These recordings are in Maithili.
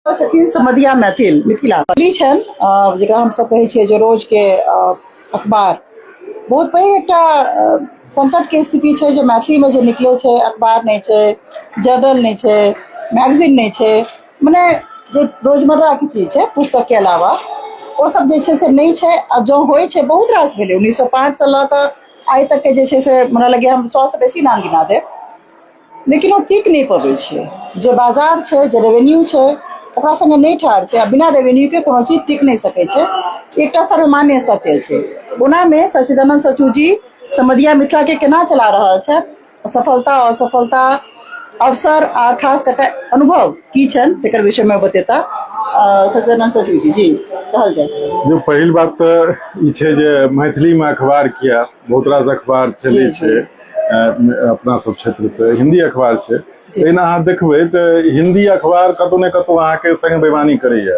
छथिन समदिया मैथिल मिथिला ई छनि जकरा हमसब कहै छियै जे रोजके अखबार बहुत पैघ एकटा संकटके स्थिति छै जे मैथिलीमे जे निकलै छै अखबार नहि छै जर्नल नहि छै मैगजीन नहि छै मने जे रोजमर्राके चीज छै पुस्तकके अलावा ओ सब जे छै से नहि छै आ जँ होइ छै बहुत रास भेलै 1905 सँ लऽ कऽ आइ तकके जे छै से हमरा लगैए हम 100 सँ बेसी नाम गिना देब। लेकिन ओ टिक नहि पबै छै। जे बाजार छै, जे रेवेन्यू छै, ओकरा सङ्गे नहि ठाढ़ छै आ बिना रेवेन्यूके कोनो चीज टिक नहि सकै छै। एकटा सर्वमान्य सत्य छै। ओनामे सच्चिदानन्द सचू जी समदिया मिथिलाके केना चला रहल छथि, सफलता असफलता, अवसर आ खास कऽ कऽ अनुभव की छनि तकर विषयमे बतेता सच्चिदानन्द सचू जी। जी कहल जाय। जो पहिल बात तऽ ई छै जे मैथिलीमे अखबार किया बहुत रास अखबार चलै छै अपना सब क्षेत्र से हिंदी अखबार छै लेकिन अहाँ देखबै तऽ हिंदी अखबार कतौ ने कतौ अहाँके संगे बेईमानी करैया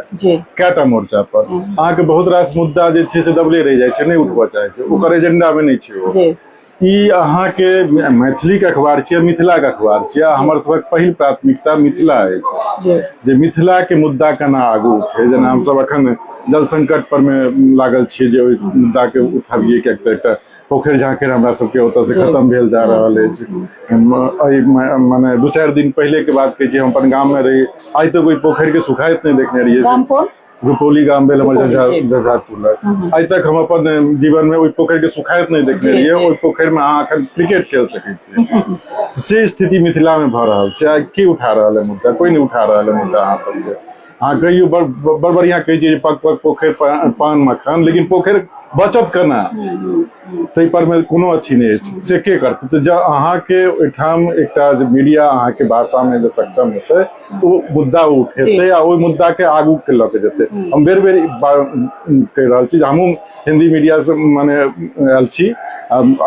कएटा मोर्चा पर। अहाँके बहुत रास मुद्दा जे छै से दबले रहि जाइ छै, नहि उठबऽ चाहै छै, ओकर एजेंडा मे नहि छै ओ। ई अहाँके मैथिली के अखबार छियै, मिथिला के अखबार छियै। हमर सबक पहिल प्राथमिकता मिथिला अछि जे मिथिला के मुद्दा केना आगू उठे। जेना हमसब अखन जल संकट पर मे लागल छियै जे ओहि मुद्दा के उठाबियै, किएक तऽ एकटा पोखरि झाँखरि हमरा सबके ओतऽ से खत्म भेल जा रहल अछि। एहि मने 2-4 दिन पहिले के बात कहै छी, हम अपन गाम मे रही, आइ तक ओहि पोखरि के सुखाइत नहि देखने रहियै। गाम कोन? रुपौली गाम भेल हमर, झंझारपुर लग। आइ तक हम अपन जीवन मे ओहि पोखरि के सुखाइत नहि देखने रहियै। ओहि पोखरि मे अहाँ अखन क्रिकेट खेल सकै छियै। से स्थिति मिथिला मे भऽ रहल छै। आइ के उठा रहल है मुद्दा? कोई नहि उठा रहल है मुद्दा। अहाँ सबके अहाँ कहियौ बड़ बड़ बढ़िया कहै छियै जे पग पग पोखरि पान मखान, लेकिन पोखरि बचत केना ताहि पर मे कोनो अथी नहि अछि, से के करतै? तऽ जँ अहाँके ओहिठाम एकटा जे मीडिया अहाँके भाषामे जे सक्षम हेतै तऽ ओ मुद्दा उठेतै आ ओहि मुद्दाके आगू के लऽ के जेतै। हम बेर बेर कहि रहल छी जे हमहूँ हिंदी मीडियासँ मने आयल छी,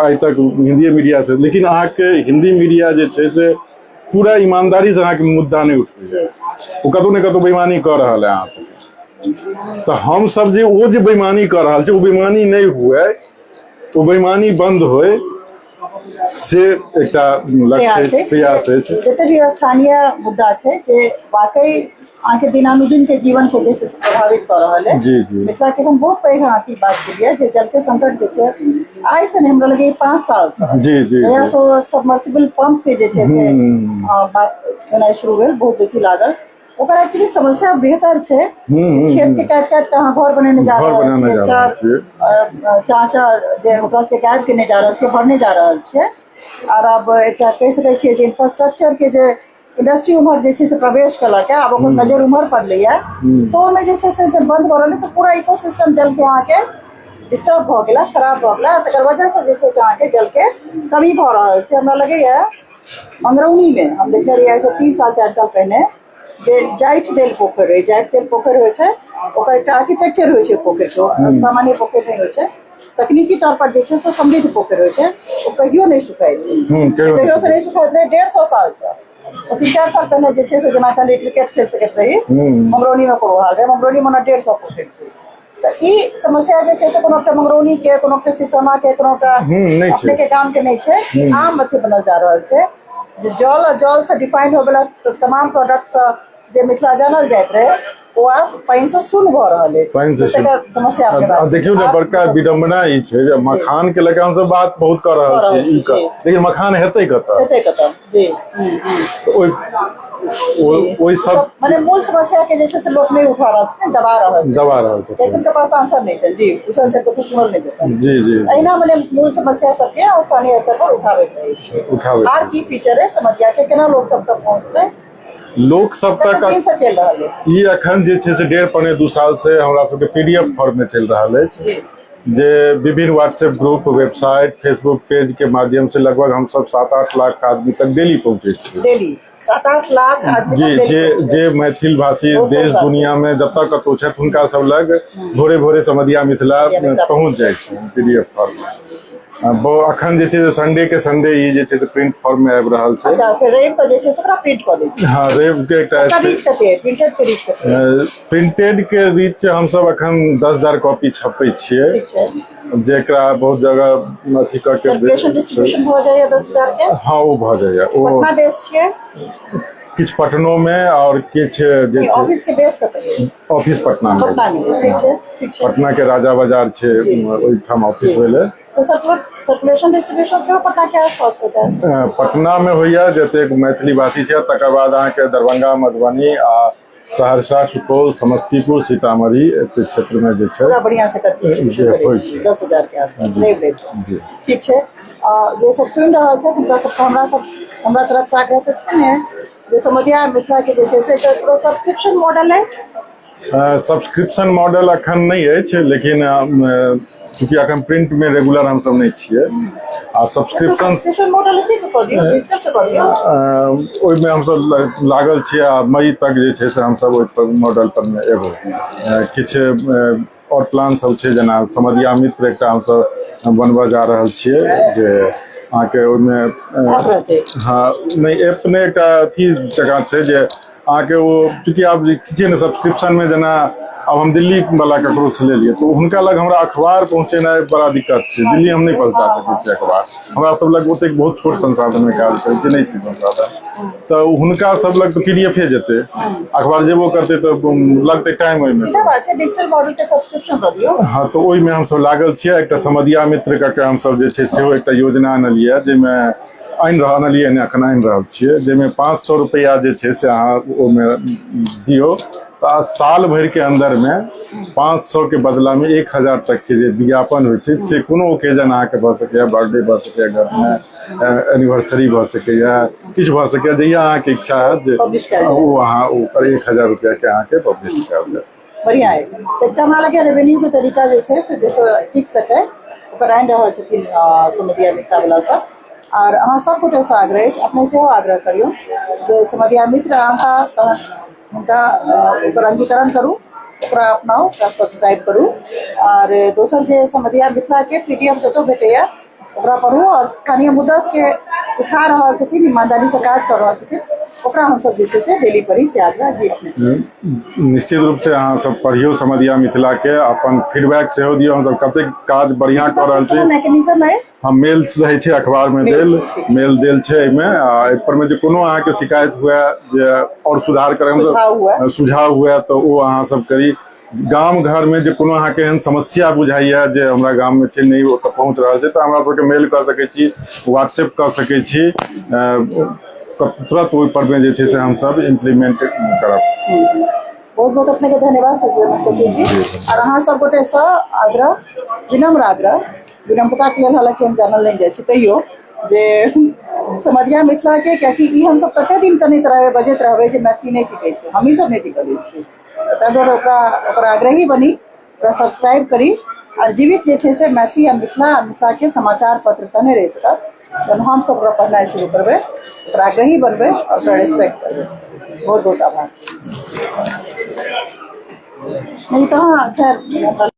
आइ तक हिन्दीए मीडियासँ, लेकिन अहाँके हिंदी मीडिया जे छै से पूरा ईमानदारी से अहाँके मुद्दा नहि उठबै, ओ कतौ ने कतौ बेईमानी कऽ रहल है अहाँ सबके। तऽ हम सब जे ओ जे बेईमानी कऽ रहल छै ओ बेईमानी नहि हुए, ओ बेईमानी बंद होय, से एकटा लक्ष्य प्रयास अछि। जते भी स्थानीय मुद्दा छै जे वाकई अहाँके दिनानुदिन के जीवन के जे प्रभावित कऽ रहल है। जी जी। मिथिला के हम बहुत पैघ अहाँके बात केलियै जे जल के संकट जे छै आइ से नहि, हमरा लगैया 5 साल से जी जी जहिया से सबमर्सिबल पंप के जे छै से बात भेनाइ शुरू भेल, बहुत बेसी लागल। ओकर एक्चुअली समस्या बेहतर छै, खेत के काटि काटि के अहाँ घर बनेने जा रहल छियै, चाचा जे ओकरा सबके गायब केने जा रहल छियै, भरने जा रहल छियै। आर आब एकटा कहि सकै छियै जे इंफ्रास्ट्रक्चर के जे इंडस्ट्री उम्हर जे छै से प्रवेश केलक आब ओकर नजर उम्हर पड़लैया, तऽ ओहिमे जे छै से जब बंद भऽ रहलै तऽ पूरा इकोसिस्टम जल के अहाँके डिस्टर्ब भऽ गेला, खराब भऽ गेला। तकर वजह से जे छै से अहाँके जल के कमी भऽ रहल छै। हमरा लगैया मंगरौनी मे हम देखने रहियै आइ से 3 साल 4 साल पहिने जे जाठि देल पोखरि रहै। जाठि देल पोखरि होइ छै, ओकर एकटा आर्किटेक्चर होइ छै पोखरि के, सामान्य पोखरि नहि होइ छै। तकनीकी तौर पर जे छै से समृद्ध पोखरि होइ छै, ओ कहियो नहि सुखाइ छै, कहियो से नहि सुखाइत रहै 150 साल से। 3-4 साल पहिने जे छै से जेना कहलियै क्रिकेट खेल सकैत रही मंगरौनी मे, कोनो हाल रहै मंगरौनी मे 150 पोखरि छै। तऽ ई समस्या जे छै से कोनो एकटा मंगरौनी के, कोनो एकटा सिसोना के, कोनो एकटा अपने के गाम के नहि छै, ई आम अथी बनल जा रहल छै जे जल आ जल से डिफाइन होय वाला तमाम प्रोडक्ट से जे मिथिला जानल जाइत रहे ओ आब पानि से शून्य भऽ रहल अछि। पानि से तकर समस्या अपने आ देखियौ ने, बड़का विडम्बना ई छै जे मखान के लऽ कऽ हमसब बात बहुत कऽ रहल छी, लेकिन मखान हेतै कतऽ? हेतै कतऽ? जी। ओहि ओहि सब माने मूल समस्या के जे छै से लोक नहि उठा रहल छै, दबा रहल छै, दबा रहल छै। लेकिन के पास आंसर नहि छै। जी पूछल छै तऽ सुनल नहि जेतै। जी जी। एहिना माने मूल समस्या सबके स्थानीय स्तर पर उठाबैत रहै छै। उठाबैत। आर की फीचर है समदिया के, केना लोक सब तक पहुँचतै? लोक सब तक दिन से चलि रहल है ई अखन जे छै से 1.5-1.75 साल से हमरा सबके पीडीएफ फॉर्म में चलि रहल अछि, जे विभिन्न WhatsApp group, website, Facebook page के माध्यम से लगभग हम सब 7-8 लाख आदमी तक डेली पहुंचे छियै। डेली 7-8 लाख आदमी जी, जे जे मैथिल भाषी देश दुनिया में जतऽ कतौ छथि हुनका सब लग भोरे भोरे समदिया मिथिला पहुंच जाइ छै पीडीएफ फॉर्म में। अखन जे छै से संडे के संडे ई जे छै से प्रिंट फॉर्म में आबि रहल छै। अच्छा, फेर रवि के जे छै से ओकरा प्रिंट कऽ दै छै। हँ, रवि के एकटा ओकरा रीच कते है? प्रिंटेड के रीच कते है? प्रिंटेड के रीच हमसब अखन 10,000 कॉपी छपै छियै, ठीक छै, जेकरा बहुत जगह अथी कऽ के सर्कुलेशन डिस्ट्रीब्यूशन भऽ जाइए 10,000 के? हँ, ओ भऽ जाइए। ओ पटना बेस छियै? किछु पटनो मे आओर किछु जे छै। ऑफिस के बेस कतऽ अछि? ऑफिस पटना मे। पटना मे, ठीक छै, ठीक छै। पटना के राजा बाजार छै, ओहिठाम ऑफिस भेलै। तऽ सर्कुलेशन डिस्ट्रीब्यूशन सेहो पटना के आसपास होता है? पटना मे होइया जतेक मैथिली भाषी छै, तकर बाद अहाँके दरभंगा, मधुबनी आ सहरसा, सुपौल, समस्तीपुर, सीतामढ़ी, एते क्षेत्र मे जे छै पूरा बढ़िया से डिस्ट्रीब्यूशन जे करै होइ छी। छै। 10,000 के आसपास रेट। जी। ठीक छै। जे सब सुनि रहल छथि, हुनका सबसँ हमरा तरफ से आग्रह तऽ छै ने जे समदिया मिथिला के जे छै से एकटा सब्सक्रिप्शन मॉडल है? सब्सक्रिप्शन मॉडल अखन नहि अछि, लेकिन चूँकि अखन प्रिंट में रेगुलर हमसब नहि छियै आ सब्सक्रिप्शन सब्सक्रिप्शन मॉडल हेतै तऽ कऽ दियौ, डिजिटल तऽ कऽ दियौ। ओहिमे हमसब लागल छियै आ मई तक जे छै से हमसब ओहि मॉडल पर मे एबै। किछु आओर प्लान सब छै, जेना समदिया मित्र एकटा हमसब बनबऽ जा रहल छियै जे अहाँके ओहिमे ऐप रहतै? हँ, नहि, ऐप नहि, एकटा अथी जकाँ छै जे अहाँके ओ चूँकि आब जे छै ने सब्सक्रिप्शन मे, जेना आब हम दिल्ली वाला ककरो से लेलियै तऽ हुनका लग हमरा अखबार पहुँचेनाइ बड़ा दिक्कत छै। दिल्ली हम नहि पहुँचा सकै छियै अखबार। हमरा सब लग ओतेक बहुत छोट संसाधन मे काज करै छियै, नहि छै संसाधन, तऽ हुनका सब लग तऽ पीडीएफे जेतै अखबार, जेबो करतै तऽ लगतै टाइम ओहिमे। सीधा बात छै, डिजिटल मॉडल के सब्सक्रिप्शन दऽ दियौ। हँ, तऽ ओहिमे हमसब लागल छियै। एकटा समदिया मित्र कऽ के हमसब जे छै सेहो एकटा योजना आनलियै, जाहिमे आनि रहल आनलियै नहि, एखन आनि रहल छियै, जाहिमे 500 रुपैआ जे छै से अहाँ ओहिमे दियौ तऽ साल भरिके अन्दरमे 500 के बदलामे 1000 तक के जे विज्ञापन होइ छै, से कोनो ओकेजन अहाँके भऽ सकैए, बर्थडे भऽ सकैए, घरमे एनिवर्सरी भऽ सकैए, किछु भऽ सकैए, जहिया अहाँके इच्छा हैत जे पब्लिश कयल जायत। ओ अहाँ ओकर 1000 रुपैआके अहाँके पब्लिश कयल जायत। बढ़िया है। तऽ एकटा हमरा लगैए रेवेन्यू के तरीका जे छै से जाहिसँ टिक सकै, ओकर आनि रहल छथिन समदिया मिथिला वला सब। आर अहाँ सब गोटेसँ आग्रह अछि, अपने सेहो आग्रह करियौ जे समदिया मित्र अहाँ तहन हुनका ओकर अंगीकरण करू, ओकरा अपनाउ, ओकरा सब्सक्राइब करू। आर दोसर जे समदिया मिथिला के पीडीएफ जतौ भेटैया ओकरा पढ़ू आओर स्थानीय मुद्दा के उठा रहल छथिन, ईमानदारी से काज कऽ रहल छथिन, ओकरा हमसब जे छै से डेली पढ़ी, से आग्रह जी अपने। निश्चित रूप से अहाँ सब पढ़ियौ समदिया मिथिला के, अपन फीडबैक सेहो दियौ, हमसब कतेक काज बढ़िया कऽ रहल छी। मैकेनिज्म है? हम मेल रहै छै अखबार मे देल, मेल देल छै एहिमे। आ एहि पर मे जे कोनो अहाँके शिकायत हुए जे आओर सुधार करै सुझाव हुए। सुझाव हुए तऽ ओ अहाँ सब करी। गाम घर मे जे कोनो अहाँके एहन समस्या बुझाइया जे हमरा गाम मे छै, नहि ओतऽ पहुँच रहल छै, तऽ हमरा सबके मेल कऽ सकै छी, व्हाट्सएप कऽ सकै छी। तुरंत ओहि पर मे जे छै से हमसब इम्प्लीमेंट करब। बहुत बहुत अपने के धन्यवाद सचिव जी। और अहाँ सब गोटे सँ आग्रह, विनम्र आग्रह, विनम्रता के लेल हालांकि हम जानल नहीं जाइ छी, तैयो जे समदिया मिथिला के, कियाकि ई हमसब कते दिन कनैत रहबै, बजैत रहबै जे मैथिली नहि टिकै छै, हमही सब नहि टिकऽ दै छियै। ताहि दुआरे ओकरा आग्रही बनी, ओकरा सब्सक्राइब करी और जीवित जे छै से मैथिली आ मिथिला आ मिथिला के समाचार पत्र तहने रहि सकत जहन हमसब ओकरा पढ़नाइ शुरू करबै, ओकरा आग्रही बनबै और ओकरा रेस्पेक्ट करबै। बहुत बहुत आभार। नहीं तऽ खैर।